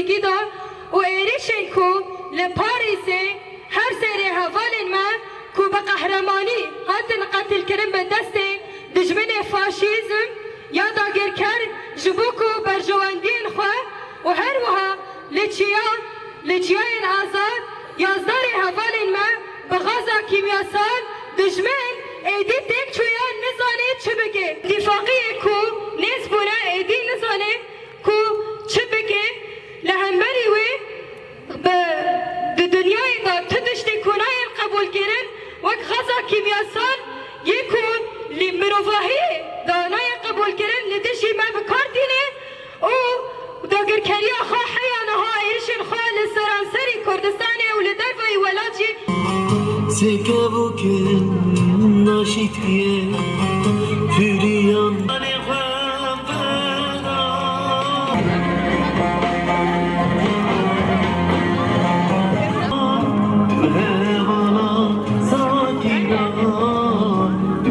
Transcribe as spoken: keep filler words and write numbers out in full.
Kî de û êrîşên ku li Parîsê her serê hevalên me ku bi qehremanî hatin qetilkirin bi destê dijminê faşîzm ya dagirker ji bo ku berjewendiyên xwe û her wiha li çiya, li çiyayên azad, yazdarê hevalên me bi gaza kîmyasal dijmin êdî têk çûye, nizane çi bike. Îtîfaqiyê ku nêz bûne êdî nizane ku çi bike, li hemberî wê bi, di dinyayê de tu tiştê ku nayên qebûlkirin wek gaza kîmyasal yê ku li mirovahiyê de nayê qebûlkirin li dijî me bi kar tîne û dagirkeriya xwe heya niha êrişên xwe li seranserî Kurdistanê û li derveyî welat jî Sê kevokên naşîtiyê,